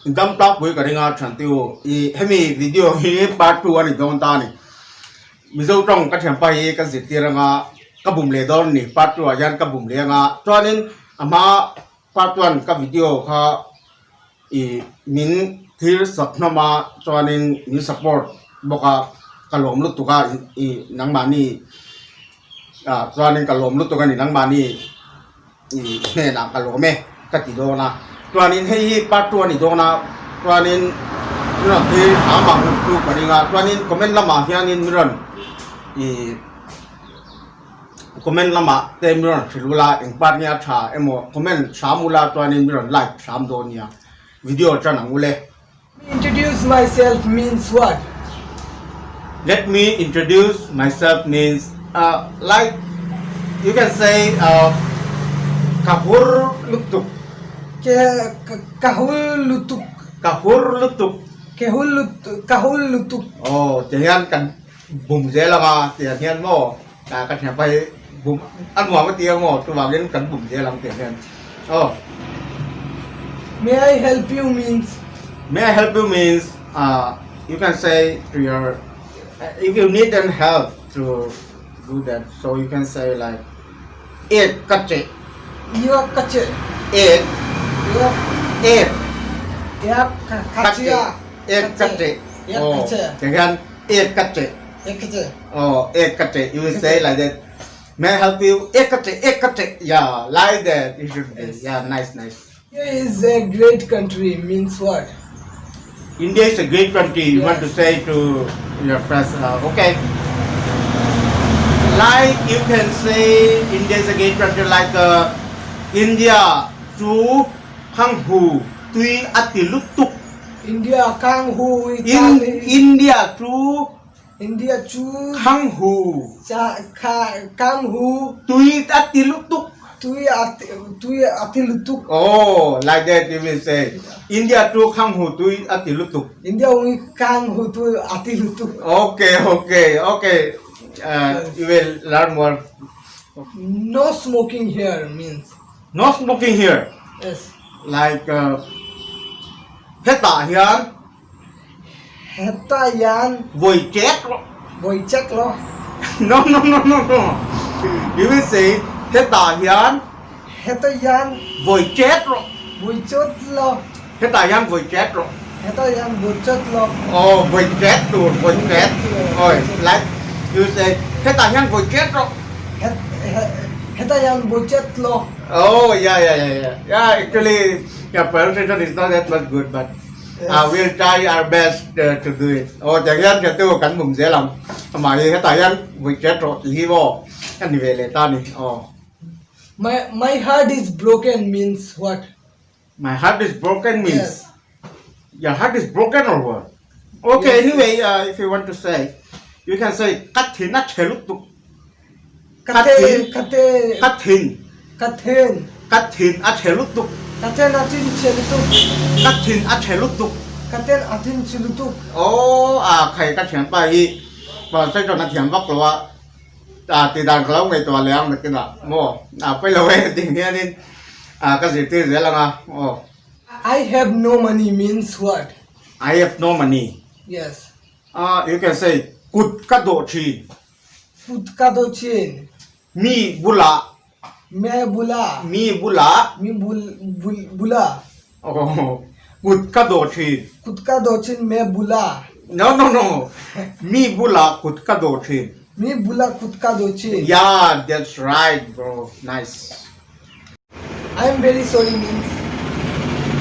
Dam tlangpui ka ring a thiante u i hemi video hi part 2 a ni dawn ta a ni. Mizo tawng ka thianpa hi ka zirtir anga ka bum leh dawn a ni part 2 ah hian ka bum leh anga chuanin a hma part 1 ka video kha i min thlir sak hlawm a chuanin min support bawk a ka lawm lutuk a i nangmahni ah chuanin ka lawm lutuk a ni nangmahni i hnenah ka lawm e ka ti dawn a chuanin hei hi part 2 a ni dawn a chuanin min rawn thlir hram ang chu ka ring a chuanin comment lamah hianin min rawn i comment lamah te min rawn hrilh ula eng part nge a tha emaw comment hram ula chuanin min rawn like hram dawn nia video tan ang ule. Introduce myself means what? Let me introduce myself means uh, like you can say uh, ka hur lutuk. Ke ka hur lutuk. Ka hur lutuk. Ke hur lutuk ka hur lutuk. Oh, ti hian kan bum zel anga tiang hian maw ah ka thiam pai bum a nuam a ti ang maw chuvangin kan bum zel ang tiang hian aw. May I help you means? May I help you means ah you can say to your if you need an help to do that so you can say like ek ka che. Ek ka che. Ek. Ek. Ek. Ek ka che. Ek ka che. Ek ka che. Tiang hian ek ka che. Ek ka che. Oh, ek ka che. You will say like that. May I help you? Ek ka che, ek ka che. Yeah, like that. You should be. Yeah, nice, nice. India is a great country means what? India is a great country. You want to say to your friends, okay. Like you can say India is a great country like India chu khang hu tui a ti lutuk. India kang hu In India chu India chu khang hu cha kha kang hu tui a ti lutuk. Tui a tui a ti lutuk. Oh, like that you will say. India chu khang hu tui a ti lutuk. India ui kang hu tui a ti lutuk. Okay, okay, okay. You will learn more. No smoking here means. No smoking here. Yes. Like hetah hian. Hetah hian. Vawi chek rawh. Vawi chek rawh. No no no no no. You will say hetah hian. Hetah hian. Vawi chek rawh. Vawi chek rawh. Hetah hian vawi chek rawh. Hetah hian vawi chek rawh. Oh vawi chek tur vawi chek. Oi like you say hetah hian vawi chek rawh. Hetah hian vawi chek rawh. Oh yeah yeah yeah yeah yeah actually your pronunciation is not that much good but uh, we'll try our best uh, to do it. Oh tiang hian ka tu kan bum zel ang. Amah hi hetah hian vawi chek rawh tih hi maw a ni ve leh ta ni. Oh. My heart is broken means what? My heart is broken means yes. Your heart is broken or what? Okay, yes. Anyway, if you want to say, you can say kathin a chelutuk. Kathin kathin kathin kathin kathin a chelutuk. Kathin a chin chelutuk. Kathin a chelutuk. Kathin a thin chelutuk. Oh, a khai ka thian pa hi pa sai chon a thiam vak lo a. A ti dan ka lo ngaih tuah leh ang nakinah maw a pawi lo e ding hianin a ka zirtir zel ang a aw. I have no money means what? I have no money. Yes. Ah you can say kut ka dawh thin. Kut ka dawh thin. Mi bulah. Me bulah. Mi bulah. Mi bul bul bulah. Aw kut ka dawh thin. Kut ka dawh thin me bula. No no no mi bula kut ka dawh thin. Mi bula kut ka dawh thin. Yeah that's right bro nice. I am very sorry means.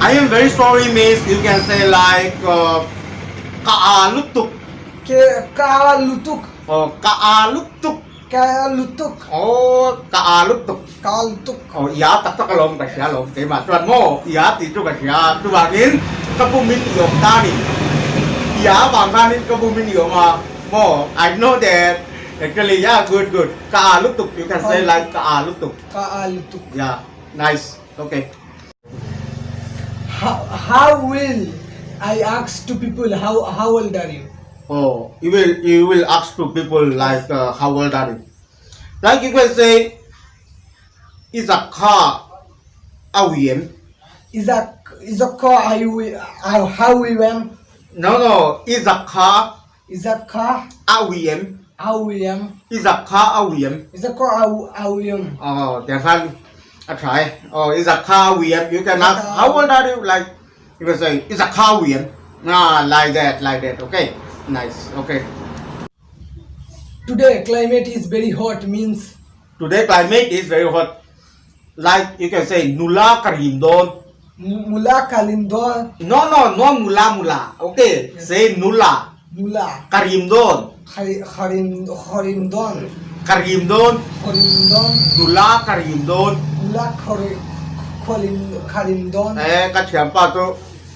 I am very sorry means you can say like ka a lutuk. Ke ka a lutuk. Aw ka a lutuk. Ka lutuk. Aw ka a lutuk. Ka lutuk. Aw ia tak tak alawm ka hria alawm keimah chuan maw ia tih chu ka hria chuvangin ka bumin i awm ta ni ia vang khanin ka bumin i awm a maw I know that actually yeah good good ka a lutuk you can say like ka a lutuk. Ka a lutuk. Yeah nice okay. How how will I ask to people how how old are you? Oh, you will you will ask to people like how old are you? Like you can say, is a car a wiem? Is a Izakha a ui em? No no, i zak kha. I zak kha. A ui em? A ui em? I zak kha a ui em? I zak kha a ui em? Aw, tiang khan a tha e. Aw, i zak kha a ui em? You can ask how old are you like you can say i zak kha a ui em? Ah, like that, like that, okay, nice, okay. Today climate is very hot means. Today climate is very hot like you can say nula ka rim dawn. Mula ka lim dawn. No no no mula mula okay say nula. Nula. Ka rim dawn. Ka rim ka rim dawn. Ka rim dawn. Ka rim dawn. Nula ka rim dawn. Nula ka rim ka rim dawn. Eh ka thiampa chu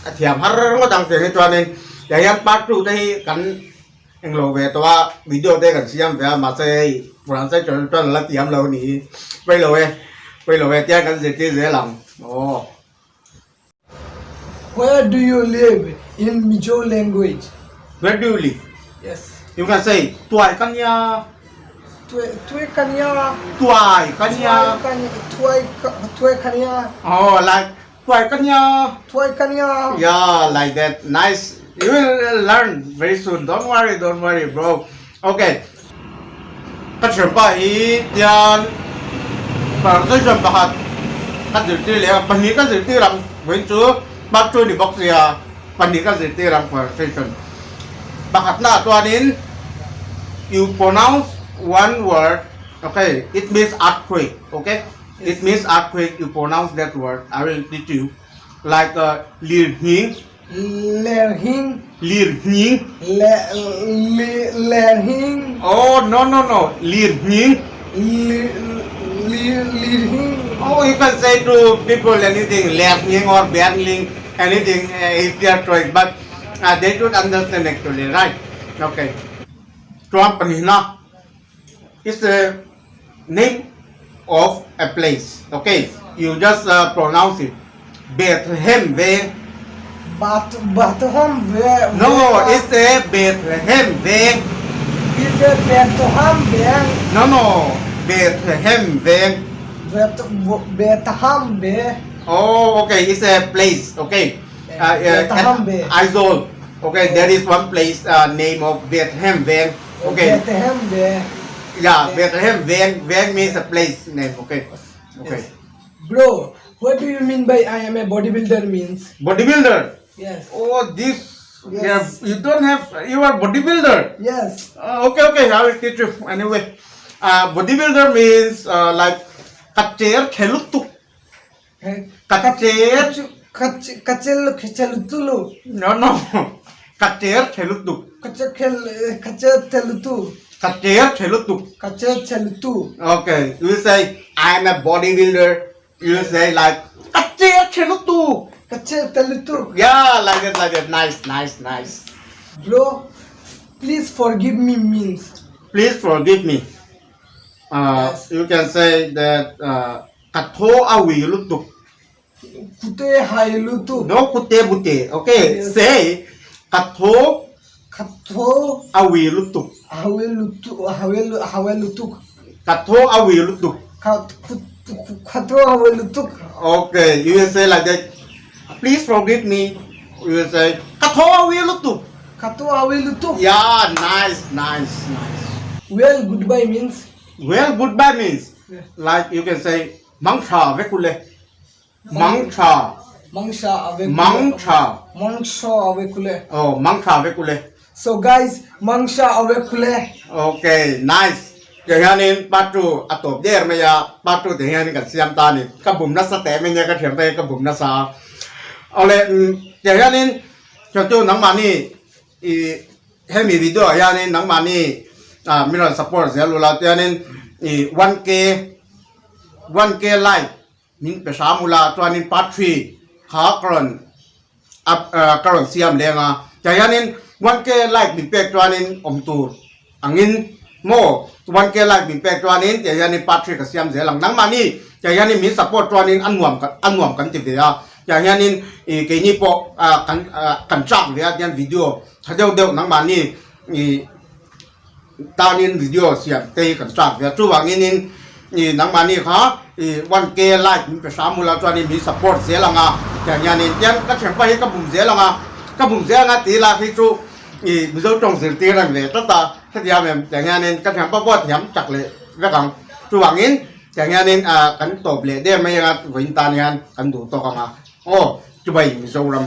ka thiam har ngawt ang che hi chuanin tiang hian part 2 te hi kan Englo ve tawh a, video te kan siam ve a, mahse hei pronunciation chuan la tiam lo ni, pawi lo e, pawi lo e tiang kan zirtir zel ang aw. Where do you live in Mizo language? Where do you live? Yes. You can say tuai ka nia. Tuai tuai ka nia. Tuai ka nia. Tuai tuai ka nia. Oh like Thuai ka nia. Thuai ka nia. Yeah, like that. Nice. You will learn very soon. Don't worry, don't worry, bro. Okay. Ka thianpa hi tian pronunciation pakhat ka zirtir leh a, pahnih ka zirtir ang vawiin chu part 2 ni bawk sia pahnih ka zirtir ang pronunciation pakhatna ah chuanin you pronounce one word okay it means earthquake okay. It means earthquake you pronounce that word I will teach you like uh, lirhing Lerhing lirhing Le li lerhing Oh no no no lirhing Li li lirhing Oh you can say to people anything lerhing or berling anything uh, is their choice but uh, they should understand actually right okay Chuan pahnihna is the name of a place ok you just pronounce it Bethlehem veng Bath Bethlehem ve no it's a Bethlehem veng It's a Bethlehem veng no no Bethlehem veng Beth Bethlehem ve oh okay it's a place okay uh, Bethlehem ve Aizawl okay there is one place uh, name of Bethlehem veng Okay. Bethlehem ve. Yeah, Bethlehem veng veng means a place name. Okay. Okay. Yes. Bro, what do you mean by I am a bodybuilder means? Bodybuilder. Yes. Oh, this. Yes. Yeah, you don't have. You are bodybuilder. Yes. Okay, okay. I will teach you anyway. Bodybuilder means like kacher khelutuk. Kacher. Kachel khelutulu. No, no. Kacher khelutuk. Kacher khel kacher thelutu. Kacher khelutuk. Kacher thelutu. Okay, you say I'm a bodybuilder. You say like kacher khelutuk. Kacher thelutuk. Yeah, like that, like that. Nice, nice, nice. Bro, please forgive me means. Please forgive me. Yes. You can say that ka thaw a ui lutuk. Kute hai lutuk. No kute bute. Okay, Yes. say ka thaw Ka thaw a ui lutuk. hawe lutuk hawe hawe lutuk. Ka thaw a ui lutuk. Ka ka thaw hawe lutuk. Okay, you will say like that. Please forgive me. You will say ka thaw a ui lutuk. Ka thaw a ui lutuk. Yeah, nice, nice, nice. Well, goodbye means. Well, goodbye means like you can say mang tha vek ule. Mang tha. Mang tha vek ule. Mang tha. Mang tha vek ule. Oh, mang tha vek ule. So guys, mang tha vek ule. Okay, nice. Tiang hianin part 2 a tawp der mai a, part 2 tiang hianin kan siam ta a ni. Ka bum nasa teh mai nia ka thiam te ka bum nasa. Awle tiang hianin thian chu nangmahni i Hemi video ah hianin nangmahni ah min rawn support zel ula tianin ih 1K 1K like min pe hram ula chuanin part 3 kha ka rawn up ah ka rawn siam leng a tiah hianin 1K like min pek chuanin awm tur angin maw 1K like min pek chuanin tiah hianin part 3 ka siam zel ang nangmahni tiah hianin min support chuanin a nuam a nuam kan ti ve a tiah hianin ih keini pawh ah kan ah kan chak ve a tian video Tha deuh deuh nangmahni ih tanin video siam te hi kan chak ve a, chuvangin in I nangmahni kha i 1K like min pe hram ula chuanin min support zel ang a, tiang hianin tiang ka thianpa hi ka bum zel ang a, ka bum zel ang a tih lah hi chu i Mizo tawng zirtir a ni ve tlat a, hetiang em tiang hianin ka thianpa pawh a thiam chak leh vek ang. Chuvangin tiang hianin ah kan tawp leh der mai ang a, vawiin tan hian kan duh tawk ang a, aw chubai Mizoram.